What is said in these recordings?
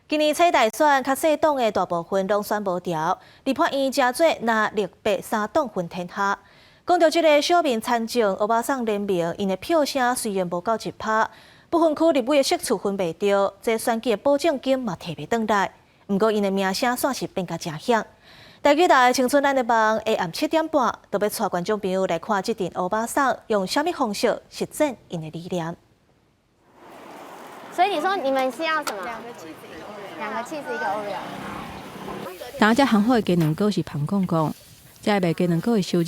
今年初大選，較細黨的大部分攏選無著，立法院成做藍綠白三黨分天下。講著這个小民參政歐巴桑聯盟，𪜶的票聲雖然無夠1%，不分區立委的席次分袂著，這選舉的保證金嘛提袂轉來。毋過𪜶的名聲算是變甲誠響。台語台青春咱的夢，下暗7點半，就欲帶觀眾朋友來看這陣歐巴桑用啥物方式實踐𪜶的理念。所以你說你們是要什麼？兩個 cheese 一個 Oreo。兩個 cheese 一個 Oreo。當這行貨的雞卵糕是彭公公，這賣雞卵糕的收入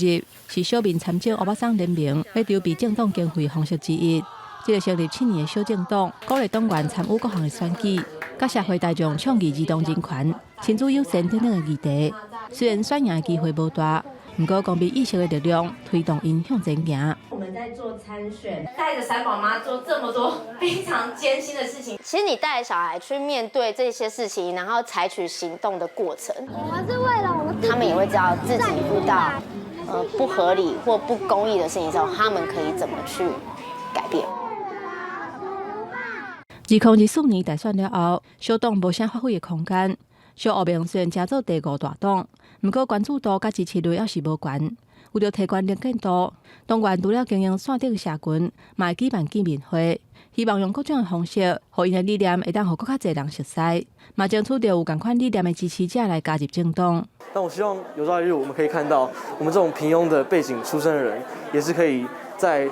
是小民參政歐巴桑聯盟欲籌備政黨經費方式之一。這个成立7年的小政黨，鼓勵黨員參與各項的選舉，佮社會大眾倡議兒童人權、親子友善等等的議題。雖然選贏的機會無大，毋過公民意識的力量推動𪜶向前行。我們在做參選，帶着三寶媽做這麼多非常艱辛的事情。其實你帶小孩去面對這些事情，然後採取行動的過程，我們是為了我們，他們也會知道自己遇到不合理或不公義的事情的時候，他們可以怎麼去改變。2024年大選了後，小黨無啥發揮的空間。小烏明雖然成做第五大黨，毋過關注度佮支持率猶是無懸。為著提懸能見度，黨員除了經營線頂社群，嘛會舉辦見面會，希望用各種的方式，予𪜶的理念會當予閣較濟人熟悉，嘛爭取著有仝款理念的支持者來加入政黨。但我希望有朝一日，我們可以看到，我們這種平庸的背景出身的人，也是可以在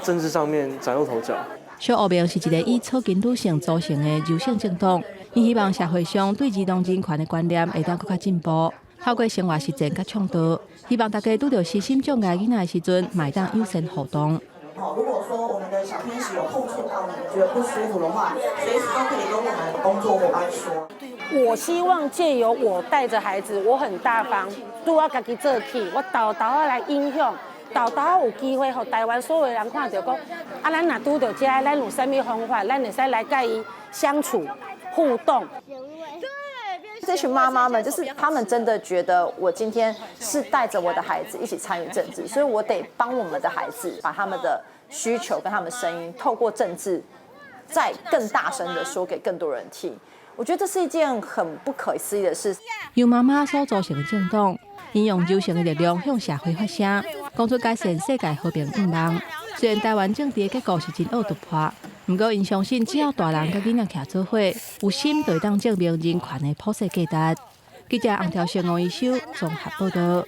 政治上面嶄露頭角。小烏明是一个以草根女性組成的柔性政黨，伊希望社會上對兒童人權的觀念會當閣較進步，透過生活實踐佮倡導，希望大家拄著身心障礙囡仔的時陣，嘛會當友善互動。如果說我們的小天使有碰觸到你，覺得不舒服的話，隨時都可以跟我們工作夥伴說。我希望借由我帶着孩子，我很大方，對我家己做起，我沓沓仔來影響，沓沓仔有機會予台灣所有人看著講，啊，咱若拄著這，咱有啥物方法，咱會使來佮伊相處互動。這群媽媽們，就是他們真的覺得我今天是帶着我的孩子一起參與政治，所以我得幫我們的孩子把他們的需求跟他們聲音透過政治，再更大聲的說給更多人聽。我覺得這是一件很不可思議的事。由媽媽所組成的政黨，𪜶用柔性的力量向社會發聲，講出改善世界和平願望。雖然台灣政治的結構是真惡突破，毋過𪜶相信，只要大人佮囡仔徛做伙，有心就會當證明人權的普世價值。記者洪條成、吳一修綜合報道。